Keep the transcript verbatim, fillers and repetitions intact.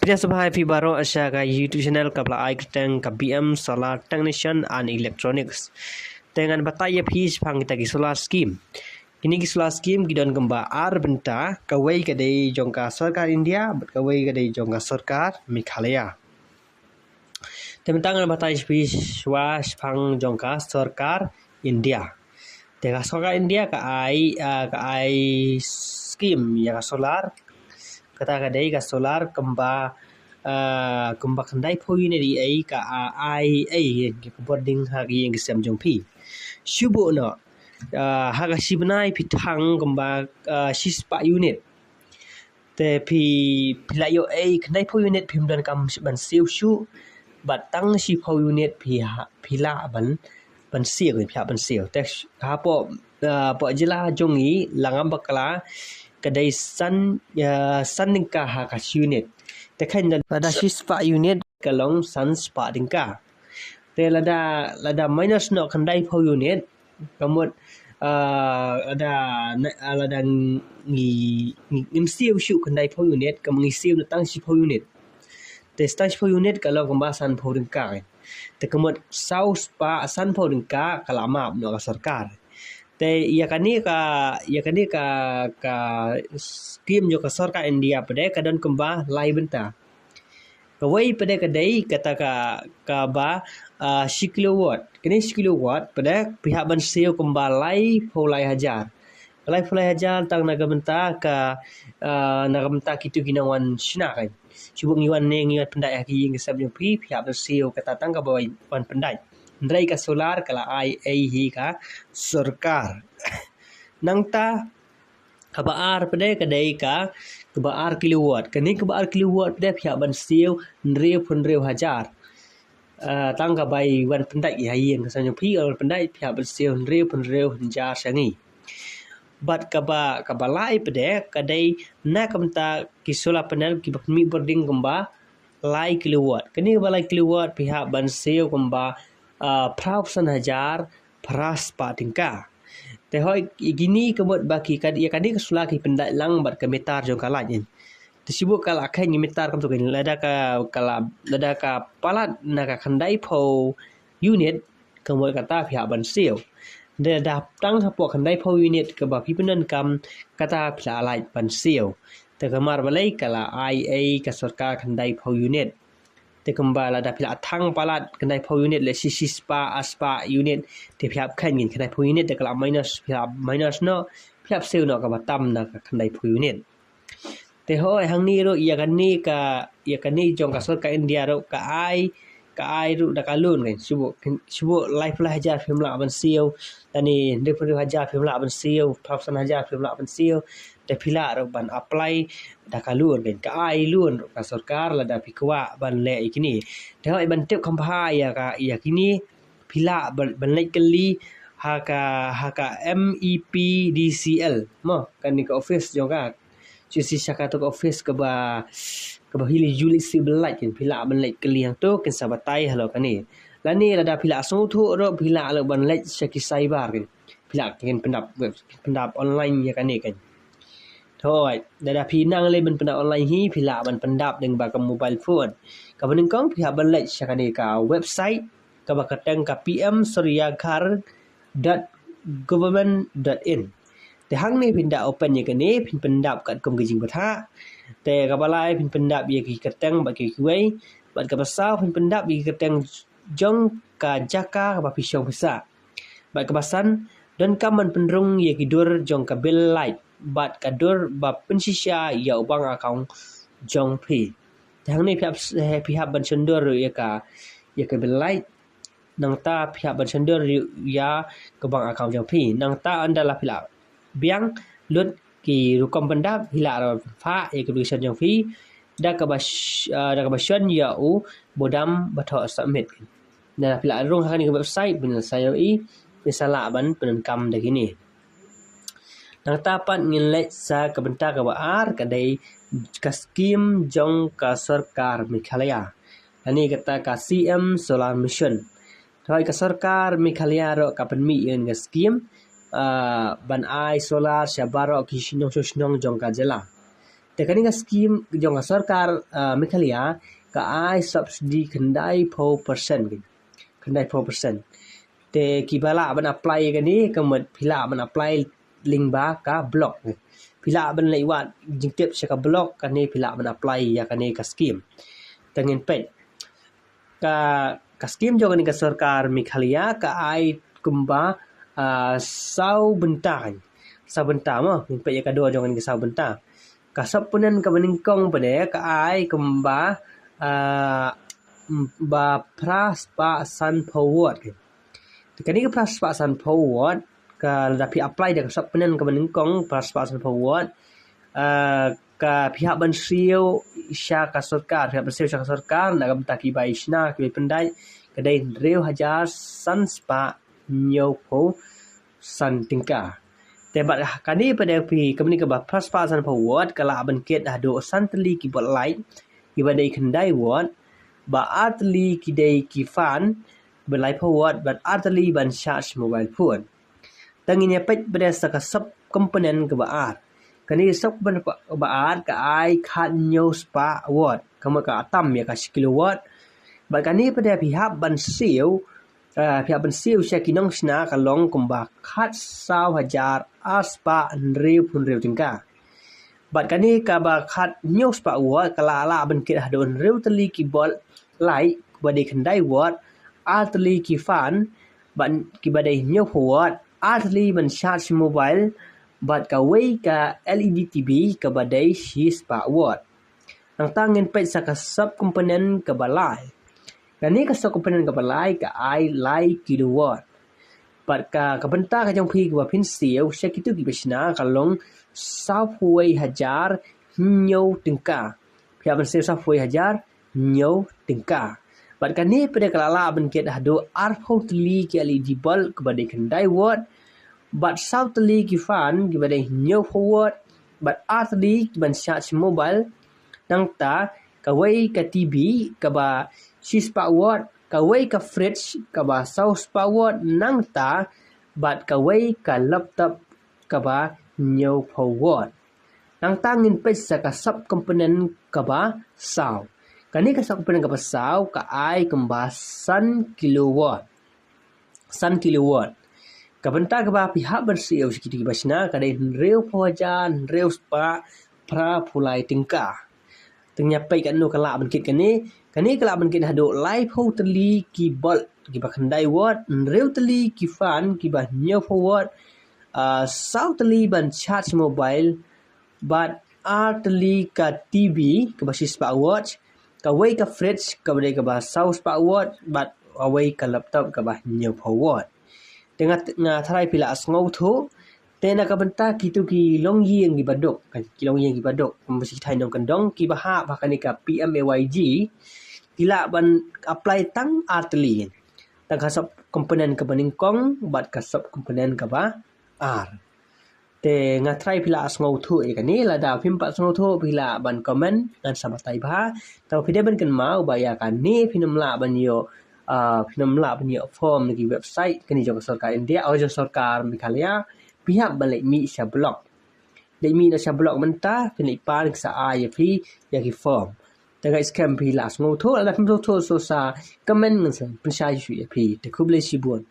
Pdiang sngewbha ïa phi baroh sha ka YouTube channel kaba la ai kyrteng ka P M Solar Technician and Electronics. Te ngan batai ïa phi shaphang kita ki solar scheme. Kine ki solar scheme ki don kumba ar bynta, kawei ka dei jong ka sorkar India bad kawei ka dei jong ka sorkar Meghalaya. Te mynta ngan batai ïa phi shuwa shaphang jong ka sorkar India. Te ka sorkar India ka ai, ah, ka ai scheme ïa ka solar. Kata ka dei ka solar kumba, ah, kumba khyndai phew unit, i ai ka, ah, ai ai ka bording ha ka ïing ka sem jong phi. Shu buh noh, ah, ha ka shi bnai phi thang kumba, ah, shi spah unit. Te phi, phi la ïoh ai khyndai phew unit phim donkam ban siew shuh, bad tang shi phew unit phi ha, phi lah ban, ban siew, phi lah ban siew. Te hapoh, ah, hapoh jylla jong ngi la ngam bakla ka dei san, ah, san tyngka ha ka shi unit. Te khein lada shi spah unit ka long san spah tyngka. Te lada, lada minus noh khyndai phew unit, ka mut, ah, lada, ah, lada ngi, ngi, ngim siew shuh khyndai phew unit, ka mut ngi siew na tang shi phew unit. Te tang shi phew unit ka long kumba san phew tyngka. Te ka mut saw spah san phew tyngka ka la map noh ka sorkar. Te ïa kane ka, ïa kane ka, ka scheme jong ka sorkar India pat de ka don kumba lai bynta. Kawei pat de ka dei kata ka, kaba, ah, shi kilowatt. Kane shi kilowatt pat de phi hap ban siew kumba lai phew lai hajar. Lai phew lai hajar tang na ka bynta ka, ah, na ka bynta kito ki nongwan shna kan. Shu buh ngi wan ne ngi wan pyndait ha ki ïing ki sem jong phi, phi hap ban siew kata tang kaba wan pyndait. Hynrei ka solar ka la ai ai hi ka sorkar. Nangta kaba ar pat de ka dei ka, kaba ar kilowatt. Kane kaba ar kilowatt pat de phi hap ban siew hynriew phew hynriew hajar. Ah, tang kaba wan pyndait ha ïing ka sem jong phi, wan pyndait phi hap ban siew hynriew phew hynriew hajar sha ngi. Bad kaba, kaba lai pat de ka dei na ka bynta ki solar panel kiba pynmih bording kumba lai kilowatt. Kane kaba lai kilowatt phi hap ban siew kumba, ah, phra phew san hajar phra spah tyngka. Te hooid, ïa kine ka mut ba ki ka, ïa kane ka solar ki pyndait lang bad ka meter jong ka light in. Te shu buh ka la khein meter kumto kan, lada ka, ka la, lada ka palat na ka khyndai phew unit, ka mut kata phi hap ban siew. Lada tang hapoh khyndai phew unit kaba phi pyndonkam, kata phi lah ban siew. Te ka mar balei ka la ai ai ka sorkar khyndai phew unit. Te kumba lada phi la thang palat khyndai phew unit, lehse shi spah, ar spah unit, te phi hap khein khyndai phew unit, te ka la minus, phi hap minus noh, phi hap siew noh kaba tam na ka khyndai phew unit. Te hooid, hangne ruh ïa kane ka, ïa kane jong ka sorkar India ruh ka ai, ka ai ruh da ka loan kan. Shu buh, shu buh lai phew lai hajar phim lah ban siew, lane hynriew phew hynriew hajar phim lah ban siew, phra phew san hajar phim lah ban siew. Te phi lah ruh ban apply da ka loan kan. Ka ai loan ruh ka sorkar lada phi kwah ban leh ïa kine. Te hooid, ban tip kham bha ïa ka, ïa kine, phi lah ban, ban leit kylli ha ka, ha ka M E P D C L. Mo, kane ka office jong ka. Shu shu sha kato ka office kaba, kaba phi la ju leit siew beit kan. Phi lah ban leit kylli hangto, kin sa batai halor kane. Lane lada phi la sngewthuh ruh, phi lah ruh ban leit sha ki cyber kan. Phi lah kin pyndap, pyndap online ïa kane kan. Hooid, lada phi nang lei ban pyndap online hi, phi lah ban pyndap lyngba ka mobile phone. Kaba nyngkong phi hap ban leit sha kane ka website kaba kyrteng ka P M Surya Ghar dot government dot in. Te hangne phin da open ïa kane, phin pyndap katkum ka jingbatai. Te kaba lai phin pyndap ïa ki kyrteng bad ki kiwei, bad kaba saw phin pyndap ïa ki kyrteng jong ka jaka kaba phi shong pisa. Bad kaba san, donkam ban pynrung ïa ki dur jong ka bill light bad ka dur ba pynshisha ïa u bank account jong phi. Te hangne phi hap, eh, phi hap ban shon dur ïa ka, ïa ka bill light. Nangta phi hap ban shon dur ïa ka bank account jong phi. Nangta ynda la phi la biang lut ki rukom pyndap, phi lah ruh ban phah ïa ka application jong phi da kaba sh-, ah, da kaba shon ïa u bodam ba thoh submit. Ynda la phi la rung ha kane ka website, phin sa ïohi, phin sa lah ban pyndonkam da kine. Nangta pat ngin leit sha ka bynta kaba ar, ka dei ka skim jong ka sorkar Meghalaya. Kane kata ka C M Solar Mission. Te hooid, ka sorkar Meghalaya ruh ka pynmih ïa kane ka skim, ah, ban ai solar sha baroh ki shnong shnong jong ka jylla. Te Te kane ka skim jong ka sorkar, ah, Meghalaya ka ai subsidy khyndai phew percent. Khyndai phew percent. Te kiba lah ban apply kane ka mut phi lah ban apply lyngba ka block. Phi lah ban leit wad jingtip sha ka block kane phi lah ban apply ïa kane ka skim. Te ngin peit. Ka, ka skim jong kane ka sorkar Meghalaya ka ai kumba, ah, saw bynta. Saw bynta mo, ngin peit ïa ka dor jong kane ka saw bynta. Ka sub pynïaid kaba nyngkong pat de ka ai kumba, ah, ba phra spah san phew watt. Te kane ka phra spah san phew watt, ka lada phi apply da ka sub pynïaid kaba nyngkong phra spah san phew watt, ah, ka phi hap ban siew sha ka sorkar, phi hap ban siew sha ka sorkar na ka bynta kiba shna kiba pyndait ka dei hynriew hajar san spah hynñiew phew san tyngka. Te bad kane pat de phi, kane kaba phra spah san phew watt ka lah ban kit haduh san tylli ki bulb light kiba dei khyndai watt, ba ar tylli ki dei ki fan ba lai phew watt, bad ar tylli ban charge mobile phone. Te ngin ïa peit pat de sa ka sub component kaba ar. Kane ka sub component kaba ar ka ai khathynñiew spah watt, ka mut ka tam ïa ka shi kilowatt. Bad kane pat de phi hap ban siew, ah, phi hap ban siew sha ki nongshna ka long kumba khatsaw hajar ar spah hynriew phew hynriew tyngka. Bad kane kaba khathynñiew spah watt ka lah, lah ban kit haduh hynriew tylli ki bulb light kiba dei khyndai watt, ar tylli ki fan bad kiba dei hynñiew phew watt, ar tylli ban charge mobile, bad kawei ka L E D T V kaba dei shi spah watt. Nangta ngin peit sa ka sub component kaba lai. Kane ka sub component kaba lai ka ai lai kilowatt. Bad ka, ka bynta ka jong phi kaba phin siew sha kito kiba shna ka long saw phew wei hajar hynñiew tyngka. Phi hap ban siew saw phew wei hajar hynñiew tyngka. Bad kane pat de ka lah, lah ban kit haduh ar phew tylli ki L E D bulb kiba dei khyndai watt, bad saw tylli ki fan kiba dei hynñiew phew watt, bad ar tylli ki ban charge mobile. Nangta kawei ka T V kaba shi spah watt, kawei ka fridge kaba saw spah watt, nangta bad kawei ka laptop kaba hynñiew phew watt. Nangta ngin peit sa ka sub component kaba saw. Kane ka sub component kaba saw ka ai kumba san kilowatt. San kilowatt. Ka bynta kaba phi hap ban siew sha kito kiba shna ka dei hynriew phew hajar hynriew spah phra phew lai tyngka. Te ngin ïa peit katno ka lah ban kit kane. Kane ka lah ban kit haduh lai phew tylli ki bulb kiba khyndai watt, hynriew tylli ki fan kiba hynñiew phew watt, ah, saw tylli ban charge mobile, bad ar tylli ka T V kaba shi spah watt, kawei ka fridge kaba dei kaba saw spah watt, bad kawei ka laptop kaba hynñiew phew watt. Te nga, nga tharai phi la sngewthuh. Te na ka bynta kito ki longïing kiba duk, kan, ki longïing kiba duk, kumba shi thaiñ nongkyndong kiba hap ha kane ka P M A Y G, ki lah ban apply tang ar tylli. Tang ka sub component kaba nyngkong bad ka sub component kaba ar. Te nga tharai phi la sngewthuh ïa kane, lada phim pat sngewthuh phi lah ban comment ngan sa batai bha. Tang phi dei ban kynmaw ba ïa kane phin ym lah ban ïoh, ah, phin ym lah ban ïoh form na ki website kane jong ka sorkar India, oh, jong sorkar Meghalaya. Phi hap ban leit mih sha block. Leit mih noh sha block mynta, phin leit pan ki sa ai ïa phi ïa ki form. Te nga ngeit skhem phi la sngewthuh, lada phim sngewthuh sa comment ngan sa pynshai shuh ïa phi. Te khublei shibun.